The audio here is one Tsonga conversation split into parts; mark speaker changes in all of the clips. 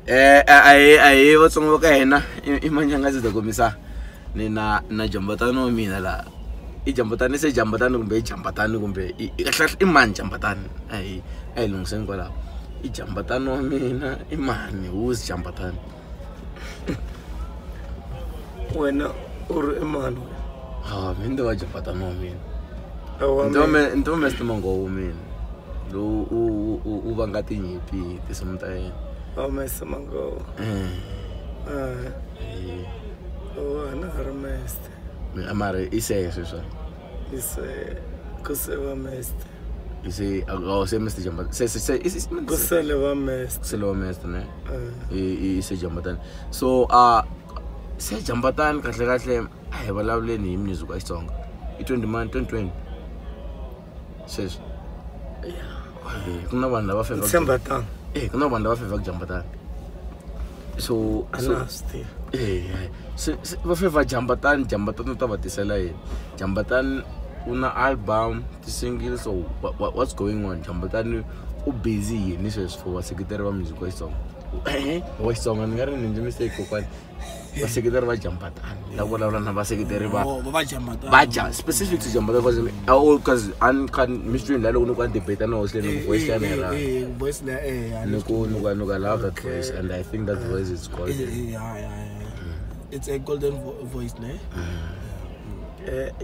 Speaker 1: Ahi Vatsonga va ka hina i Manyangazi ta kombisa ni na Jambatani wa mina laha. I Jambatani se Jambatani kumbe i Jambatani kumbe i kahle i mani Jambatani? A hi lunghiseni kwalaho. I Jambatani wa mina i mani? Who is Jambatani?
Speaker 2: Wena u ri i mani?
Speaker 1: Ha, mina ndi wa Jambatani wa mina. Ndi wa Mr Mangowo mina. Lowu u vanga tinyimpi hi tinsimu ta yena.
Speaker 2: Wa Mr Mangowo. A na ha ri Mr.
Speaker 1: Mara i se sweswi.
Speaker 2: I se ku se va Mr.
Speaker 1: I se oh se Mr Jambatani. Se
Speaker 2: ku sele va Mr.
Speaker 1: Sele va Mr ne. I se Jambatani. So se Jambatani kahle kahle a hi vulavuleni hi music wa Xitsonga. I 2020. Sweswi. Ku na vanhu lava fevaka
Speaker 2: Jambatani.
Speaker 1: Ku na vanhu lava fevaka Jambatani. So va feva Jambatani, Jambatani u ta va tisela yini? Jambatani u na album, ti-single, so what's going on? Jambatani u busy yini sweswi for vaseketeri va music wa Xitsonga? Wa Xitsonga ni nga ri ni ndzi mistake kokwani. Vaseketeri va Jambatani la vulavula na vaseketeri va va specific to Jambatani because I can mystery la loko ni ku debate na hosi leyi voice ya nera
Speaker 3: voice la
Speaker 1: ni ku ni ku I love that voice and I think that voice is golden.
Speaker 3: Yeah. It's a golden voice ne.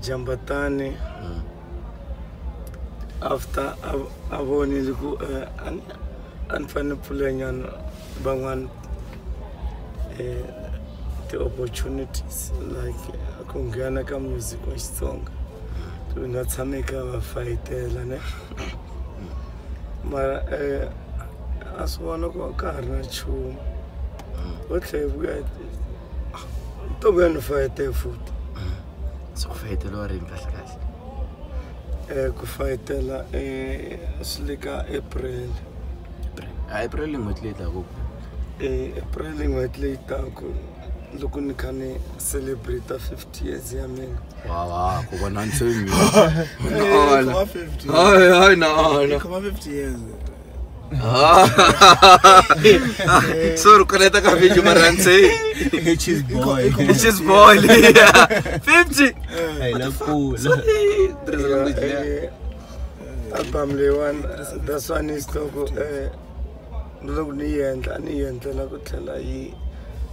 Speaker 2: Jambatani after a vonile ku a ni fanele pfulanyana van'wana the opportunities like ku nghena ka music wa Xitsonga ku nga tshami ka va fayitela ne mara a swi vona ku ka ha ri na nchumu o tlhela vuya to vuya ni fayite futhi.
Speaker 1: So ku fayiteliwa rini kahle kahle?
Speaker 2: Ku fayitela swi le ka April.
Speaker 1: April n'hweti leyi taka.
Speaker 2: April n'hweti leyi taka loko ni kha ni celebrate 50 years ya mina.
Speaker 1: Wow, ku vona ntshembi. Hayi no.
Speaker 3: Khoma 50 years.
Speaker 1: Sorry, koleta ka video mara ntse.
Speaker 4: Cheese boy.
Speaker 1: Cheese boy. 50.
Speaker 4: Hey, la cool.
Speaker 2: Album leyiwani that's one is loko loko ni endla ni endlela ku tlhela yi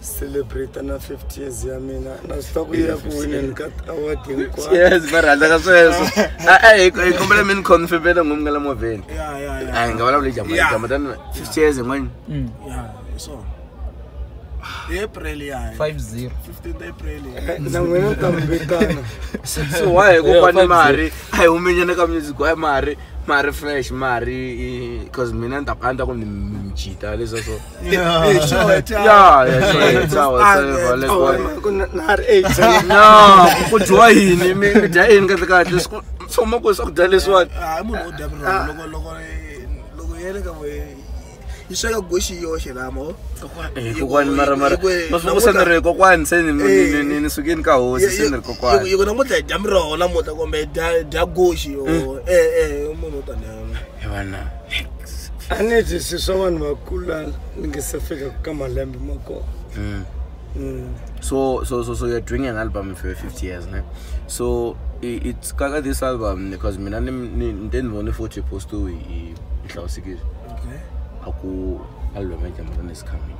Speaker 2: celebrate na 50 years ya mina na swi tiva ku ya ku wineni ka award hinkwayo.
Speaker 1: Yes, va rhandza ka sweswo. Hi kombela mi ni confirmela n'wi mi nga le movheni.
Speaker 3: Yeah.
Speaker 1: A hi nga vulavuli Jambatani 50 years yin'wana.
Speaker 3: Yeah, so April ya.
Speaker 4: 50.
Speaker 3: 15th April.
Speaker 2: Na n'wina ta mi vitana.
Speaker 1: So why kokwani mari a hi humenyana ka music why mari fresh mari because mina ni ta ku ni mjita leswo so.
Speaker 3: Yeah,
Speaker 1: Yeah, no, ku dyiwa yini mi dya yini kahle kahle swi huma ku swakudya leswiwani.
Speaker 3: A munhu u dya miroho loko loko yele ka yi sweka goxi yoxe lama.
Speaker 1: Kokwani mara mafungusana ri kokwani se ni sukeni ka hosi se ni ri kokwani.
Speaker 3: Yi ku namuntlha hi dya miroho namuntlha kumbe dya goxi munhu u taniya.
Speaker 1: Hi vana.
Speaker 2: A ni dyi swi swa vanhu vakulu ni nge se fika ka malembe ma kona.
Speaker 1: So you're doing an album for 50 years, ne? So it's kaka this album because mina ni ni vone photo post i hlawusekile.
Speaker 3: Okay.
Speaker 1: Aku album ya Jambatani is coming.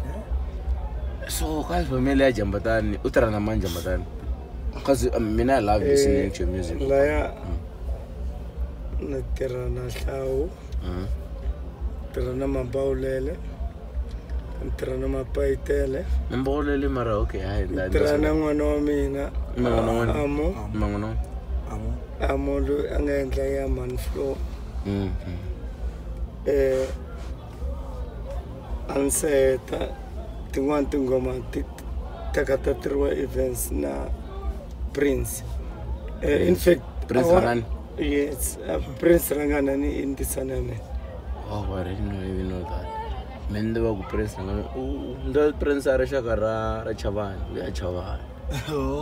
Speaker 3: Okay.
Speaker 1: So ka album ya Jambatani u tirha na mani Jambatani? Because mina I love listening to your music.
Speaker 2: Laya ni tirha na Hlawu. Tirha na Mabawulele. Ni tirha na Mapayitele.
Speaker 1: Mabawulele mara okay hayi.
Speaker 2: Ni tirha na n'wana wa mina. Amo.
Speaker 1: N'wana.
Speaker 2: Amo loyi a nga endla ya Manflow. Anseta tin'wana tinghoma ti taka ta tiriwa events na Prince. In fact
Speaker 1: Prince Rangani.
Speaker 2: Yes, Prince Rangani ni indisana mina.
Speaker 1: Oh, I didn't even know that. Mina ni va ku Prince Rangani ndo Prince a ri xaka ra Chavani, ya Chavani.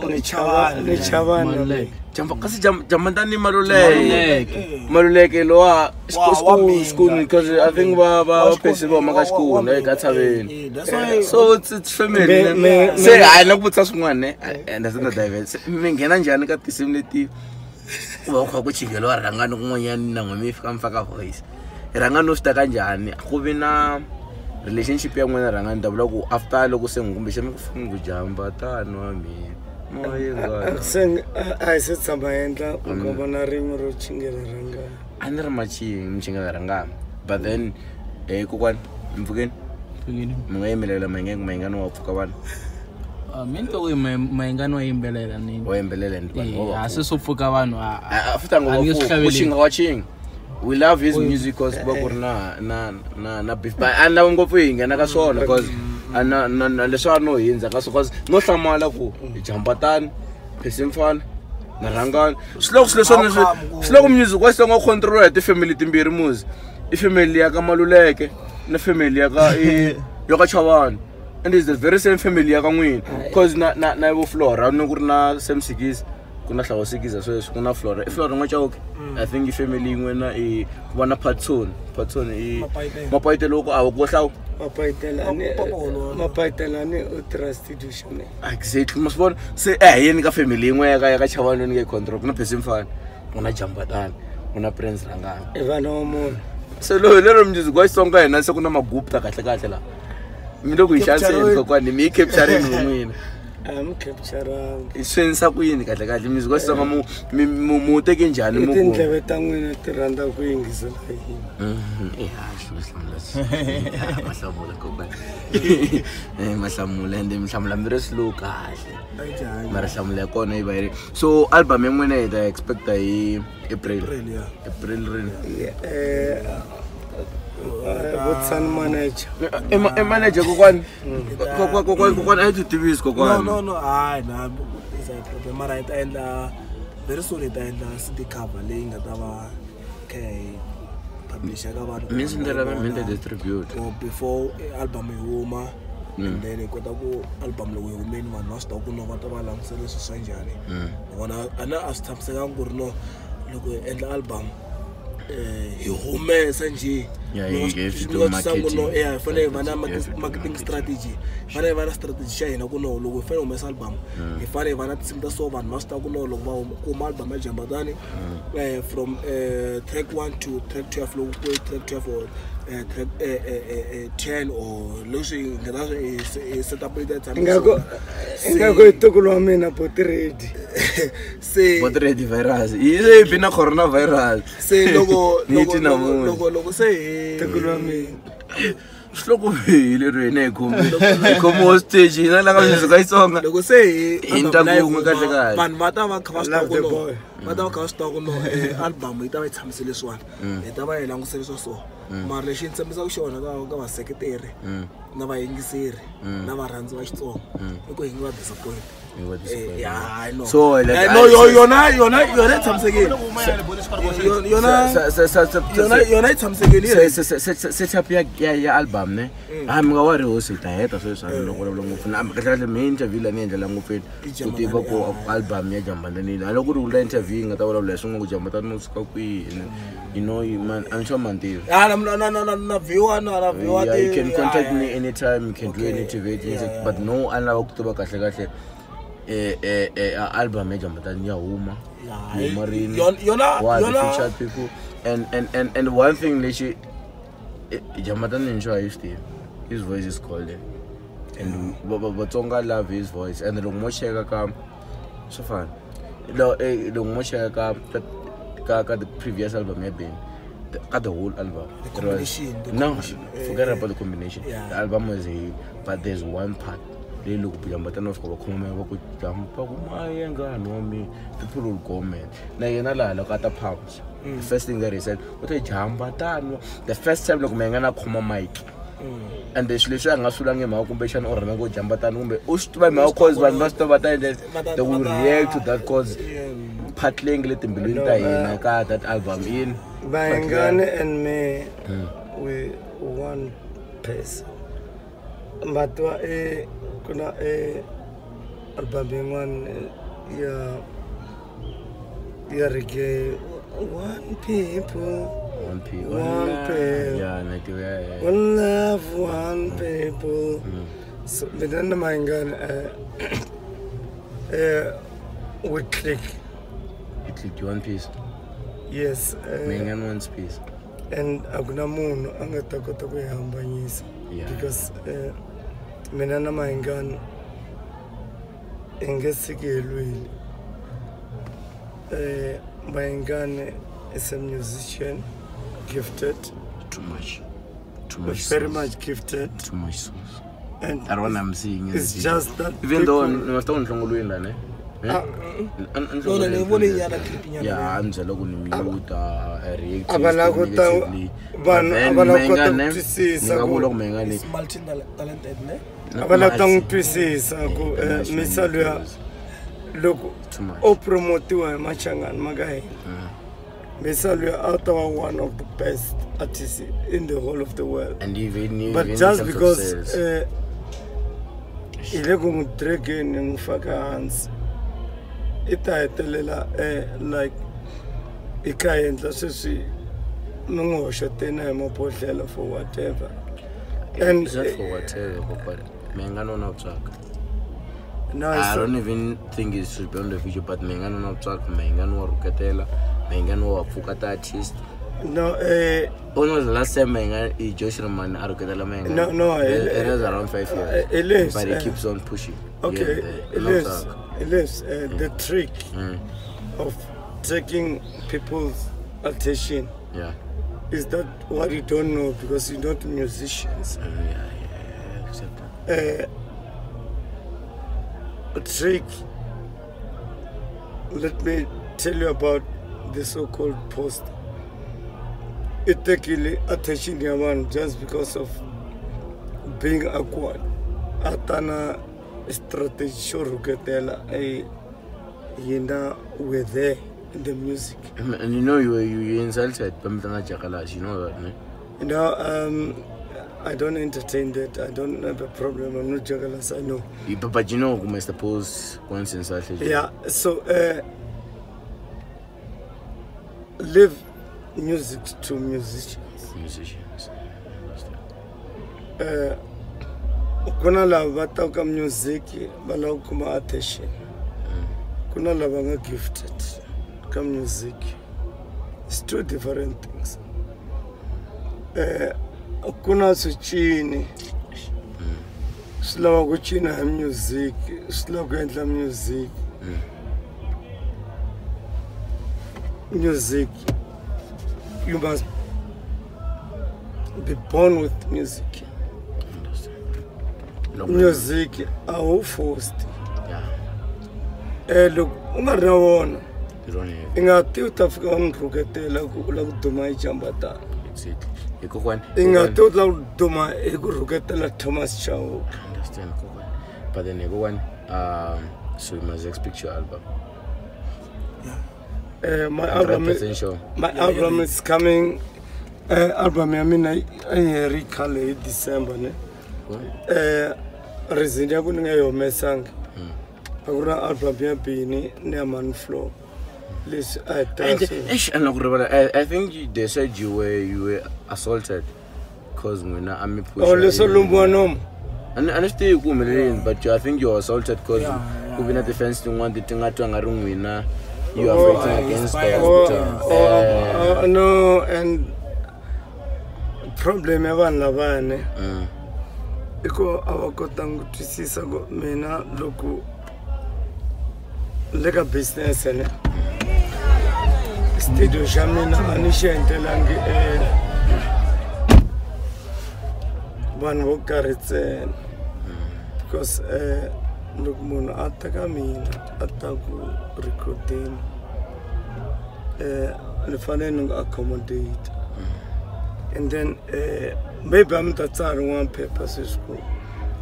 Speaker 2: Ni chavani.
Speaker 1: Kasi Jambatani Maluleke. Maluleke lowa school because I think va phesi va maka school ne ka tshaveni. So it's family. Se hayi na ku vutisa swin'wana ne and that's not diverse. Mi nghena njhani ka tinsimu leti ku va ku kha ku chingeliwa Rhangani kun'wanyana na n'we mi fika mi faka voice. Rhangani u swi teka njhani? Ku vi na relationship ya n'wina Rhangani ta vula ku after loko se kumbe xana ku fika ku Jambatani wa mina.
Speaker 2: A hi se tshama endla ku komba na rin'we ro chingela Rhangani.
Speaker 1: A ni ri machingela Rhangani. But then kokwani mi pfukeni? Mi nga yimbelela Mayengani wa pfuka vanhu.
Speaker 5: Mina to Mayengani wa yimbelela ni.
Speaker 1: Wa yimbelela ni vanhu.
Speaker 5: A se swo pfuka vanhu
Speaker 1: a futhi ngo ku wa chinga. We love his music because ku va ku ri na beef. But a ni lavi ngopfu hi nghena ka swona because na leswi a no hindza ka swona because no hlamala ku Jambatani, Phesimfana na Rhangani. Swi loko swilo leswi swi loko music wa Xitsonga wu control hi ti-family timbirhi muzi. I family ya ka Maluleke na family ya ka ya ka Chavani. And it's the very same family ya ka n'wina because na vo Flora ni ku ri na Sam Sikiza. Ku na Hlawo Sikiza sweswi ku na Flora. I Flora N'wachauke. I think i family yin'we na i ku va na Patson. Patson i Mapayitele loko a ku hlawu.
Speaker 2: Mapayitele u tirha studio xa mina.
Speaker 1: Exactly. Ma swi vona se a hi yeni ka family yin'we ya ka Chavani ni nge control. Ku na Phesimfana, ku na Jambatani, ku na Prince Rhangani.
Speaker 2: I vana wa munhu.
Speaker 1: Se loyi lero music wa Xitsonga hina se ku na Magupta kahle kahle la. Mi le ku hi xaniseni kokwani mi yi capture-ini n'wina.
Speaker 2: I'm capturing.
Speaker 1: Swi endlisa ku yini kahle kahle music wa Xitsonga mu teke njhani mu ku
Speaker 2: tindleve ta n'wina ti rhandza ku yingisela yini?
Speaker 1: Mahlamula kokwani. Mahlamula ende mihlamula mi ri slow kahle. Mara hlamula ya kona yi va yi ri. So album ya n'wina hi ta expect-a hi April. April rini?
Speaker 2: Vutisani manager.
Speaker 1: I manager kokwani? Kokwani a yi ti tivisi kokwani.
Speaker 3: No, hayi na is a problem. Mara hi ta endla very soon hi ta endla CD cover leyi nga ta va kha hi publish ka vanhu.
Speaker 1: Mi swi ndlela mi ta distribute.
Speaker 3: Or before album yi huma and then hi kota ku album loko yi humeni vanhu va swi tiva ku no va ta va langutisele swilo swa njhani. Vona a na a swi tshamisekanga ku ri no loko hi endla album hi humesa njhe. Yeah, fanele hi va na marketing strategy. Fanele hi va na strategy xa hina ku no loko hi fanele humesa album hi fanele hi va na tinsimu ta so vanhu va swi tiva ku no loko va kuma album ya Jambatani from track 1 to track 12 loko ku track 12 or track 10 or leswi nga ta swi set up leyi ta
Speaker 2: Ingaku i ntukulu wa mina Botiredi.
Speaker 3: Se
Speaker 1: Botiredi virus. Yi se yi bi na coronavirus.
Speaker 3: Se loko loko se hi
Speaker 2: ntukulu wa mina.
Speaker 1: Swi loko hi lero hina hi khomi hostage hina la ka music wa Xitsonga.
Speaker 3: Loko se hi
Speaker 1: ndyangu wun'we kahle kahle.
Speaker 3: Vanhu va ta va kha va swi tiva ku no va ta va kha va swi tiva ku no album yi ta va yi tshamisile leswiwani. Hi ta va hi langutisele swa so. Mara lexi ni tshembisaka xona ka vaseketeri na vayingiseri na varhandzi va Xitsonga i ku hi nge va disappoint. Yeah, no.
Speaker 1: So like
Speaker 3: no yona yi tshamisekile. Yona yi tshamisekile.
Speaker 1: Setup ya album ne. A mi nga wa ri hosi hi ta heta sweswi a ni loko vulavula ngopfu na kahle kahle mi interview la ni endlela ngopfu ku tiva ku album ya Jambatani a loko ri vula interview yi nga ta vulavula hi swin'wana ku Jambatani u suka kwihi. You know man, I'm sure man tiva.
Speaker 3: Na viewer na viewer.
Speaker 1: You can contact me anytime, you can do any interview but no a ni lava ku tiva kahle kahle album ya Jambatani ya huma. Rini.
Speaker 3: Yona
Speaker 1: featured people and one thing lexi Jambatani ni sure swi his voice is golden and Vatsonga love his voice and loko mo cheka ka swo fana loko mo cheka ka the previous album ya Benny ka the whole album
Speaker 3: the combination
Speaker 1: no forget about the combination. The album was a hit but there's one part leyi loko Jambatani va fika va khoma va ku jamba ku Mayengani wa mina people will comment na yena laha loko a ta pounds the first thing that he said u te Jambatani the first time loko Mayengani a khoma mic and leswi leswi a nga swi vulangi hi mhaka kumbexana u rhandza ku Jambatani kumbe u swi tiva hi mhaka cause vanhu va swi tiva va ta endla they will react to that cause part leyi nga le timbilwini ta hina ka that album in
Speaker 2: Mayengani and me we one person. Matwa e kuna e album yin'wana ya reggae, one people,
Speaker 1: One people,
Speaker 2: one people,
Speaker 1: yeah, like, yeah.
Speaker 2: One love, one people. So mina na Mayengani we click.
Speaker 1: You click one piece.
Speaker 2: Yes.
Speaker 1: Mayengani one piece.
Speaker 2: And akuna munhu a nga ta kota ku hi hambanyisa.
Speaker 1: Yeah.
Speaker 2: Because mina na Mayengani hi nge tshiki hi lwile. Mayengani is a musician, gifted.
Speaker 1: Too much. Too much.
Speaker 2: Very
Speaker 1: sauce.
Speaker 2: Much gifted.
Speaker 1: Too much sauce.
Speaker 2: And
Speaker 1: that one I'm seeing.
Speaker 2: It's just that
Speaker 1: even though I'm not
Speaker 3: No, ni vone nyana clip nyana.
Speaker 1: Yeah, I'm just looking mute react.
Speaker 2: Abala vanhu a va lava kota ku twisisa ku
Speaker 3: It's multi talented ne.
Speaker 2: A va lava ta n'wi twisisa ku misa luya loko o promotiwa hi Machangani ma ka hina. Misa luya a ta va one of the best artists in the whole of the world.
Speaker 1: And even
Speaker 2: but just because hi le ku n'wi drageni n'wi faka hansi i ta hetelela like i kha endla sweswi mi n'wi hoxeteni hi mabodhlela for whatever. And
Speaker 1: it's not for whatever, but Mayengani na tsaka.
Speaker 2: No,
Speaker 1: I don't even think it should be on the video, but Mayengani na tsaka, Mayengani wa ruketela, Mayengani wa pfuka ta artist.
Speaker 2: No,
Speaker 1: when was the last time Mayengani Josh Roman aruketela Mayengani?
Speaker 2: No,
Speaker 1: it is around 5 years.
Speaker 2: It is,
Speaker 1: but he keeps on pushing.
Speaker 2: Okay,
Speaker 1: yeah,
Speaker 2: it is the trick of taking people's attention.
Speaker 1: Yeah.
Speaker 2: Is that what you don't know because you're not musicians?
Speaker 1: Yeah, accept that.
Speaker 2: A trick. Let me tell you about the so-called post. It takes attention yaman just because of being awkward. Atana strategy shoruketela yena were there in the music.
Speaker 1: And you know you insulted Pamtana, you know that, ne?
Speaker 2: You know, I don't entertain that. I don't have a problem. I'm not Jagalas, I know.
Speaker 1: But you know, Mr. Post once insulted you.
Speaker 2: Yeah, so leave music to musicians.
Speaker 1: Musicians.
Speaker 2: Kuna lava va taka music va lava ku kuma attention. Kuna lava nga gifted ka music. It's two different things. Kuna swincini swi lava ku cina hi music, swi lava ku endla music. Music, you must be born with music.
Speaker 1: No,
Speaker 2: music a wu forced.
Speaker 1: Yeah.
Speaker 2: Loko u nga ri na wona,
Speaker 1: You don't have
Speaker 2: i nga ti u ta fika u n'wi rhuketela ku u lava ku duma hi Jambatana.
Speaker 1: Exactly. Hikokwani.
Speaker 2: I nga ti u lava ku duma hi ku rhuketela Thomas Chauke.
Speaker 1: Understand, kokwani. But then kokwani, so you must expect your album.
Speaker 2: Yeah. My album
Speaker 1: 100% sure.
Speaker 2: My album is coming. Album ya mina yi heri khale hi December ne. Reason ya ku ni nga yi humesangi a ku ri na album ya Bini ni ya Manflow leswi a hi ta
Speaker 1: And, and loko rivala, I think they said you were assaulted cause n'wina a mi push.
Speaker 2: Oh, leswo lumbiwa nomu.
Speaker 1: A ni swi tivi ku humeleleni, but I think you were assaulted cause ku vi na ti-fans tin'wana ti nga twa nga ri n'wina you are fighting against the hospital.
Speaker 2: No, and problem ya vanhu lavani i ku a va kotangi ku twisisa ku mina loko le ka business ne studio xa mina a ni xi endlelangi vanhu vo karhi ntsena because loko munhu a ta ka mina a ta ku recordeni ni fanele ni n'wi accommodate. And then maybe a mi ta tsala rin'wana phepha sweswi ku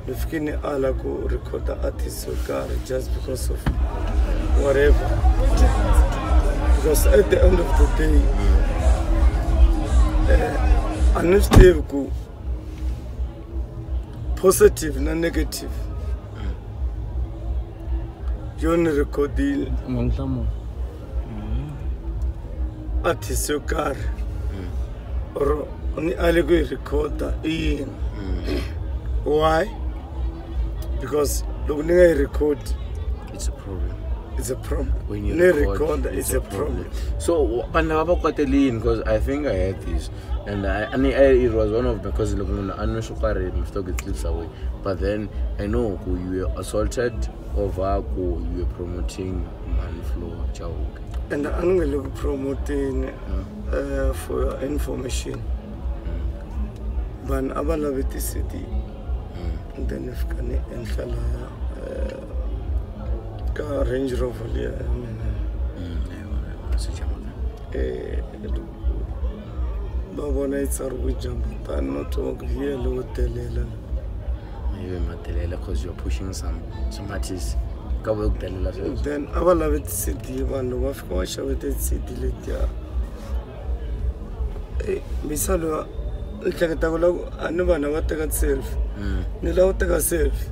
Speaker 2: ni fike ni ala ku recorda artist yo karhi just because of whatever. Because at the end of the day a ni swi tivi ku positive na negative Yo ni rhekhodile artist yo karhi or ni ale ku yi rhekhoda i yini? Why? Because loko ni nga yi record,
Speaker 1: it's a problem.
Speaker 2: It's a problem.
Speaker 1: When you
Speaker 2: ni record, it's a problem.
Speaker 1: So vanhu lava va kwatelini, because I think I had this and I it was one of, because loko munhu a nwe swo karhi mistake it slips away, but then I know ku you were assaulted over ku you were promoting Manflow Chauke.
Speaker 2: And a ni nge le ku promoteni, for your information. Vanhu a va lavi ti-CD. And then ni fika ni endla laya ka Range Rover liya ya mina. Va vona yi tsariwe Jambatani, no twa ku hi yele wo delela.
Speaker 1: Maybe madelela because you're pushing some artists ka vo ku delela sweswo.
Speaker 2: Then a va lavi ti-CD, vanhu va fika va xave ti-CD letiya. Misa loyi ni hleketa ku loko a ni vanhu va teka ti-selfie, ni lava ku teka selfie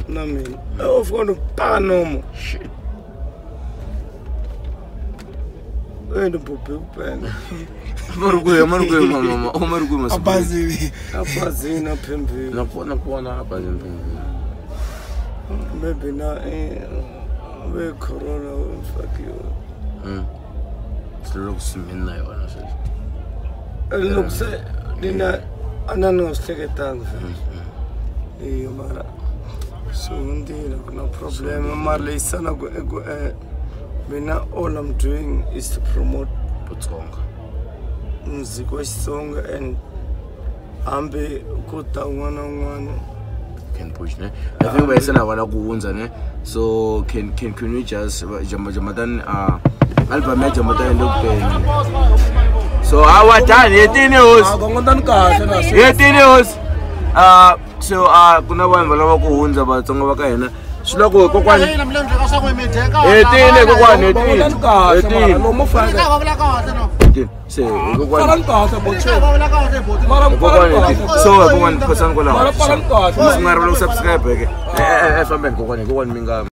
Speaker 2: na mina, u fika ni ba nomo.
Speaker 1: Shit.
Speaker 2: Ni bobe ku penga.
Speaker 1: Mari kwihi mama, u mari kwihi masiku?
Speaker 3: Abazini.
Speaker 2: Abazini a Pimville.
Speaker 1: Na kona abazini Pimville.
Speaker 2: Maybe na ve corona fuck you.
Speaker 1: Swi loko swi mina yona sweswi.
Speaker 2: Loko se nina a na ni nga swi hleketanga sweswo. Mara swi hundzile, ku na problem. Mara leyi salaka i ku mina all I'm doing is to promote
Speaker 1: Vutsonga,
Speaker 2: music wa Xitsonga, and hambi ku ta un'wana na un'wana
Speaker 1: can push ne. I think va se na vana ku hundza ne. So can we just Jambatani album ya Jambatani le ku teni. So awa tani hetini hosi.
Speaker 3: Gongondani kahle na swi.
Speaker 1: Hetini hosi. So ku na vanhu va lava ku hundza Vatsonga va ka hina. Swi loko kokwani hetini kokwani hetini. Hetini. Se kokwani. Kokwani. So kokwani phosani kwalaho. Mi nga rivali ku subscribe ke. Fambeni kokwani, kokwani mi nga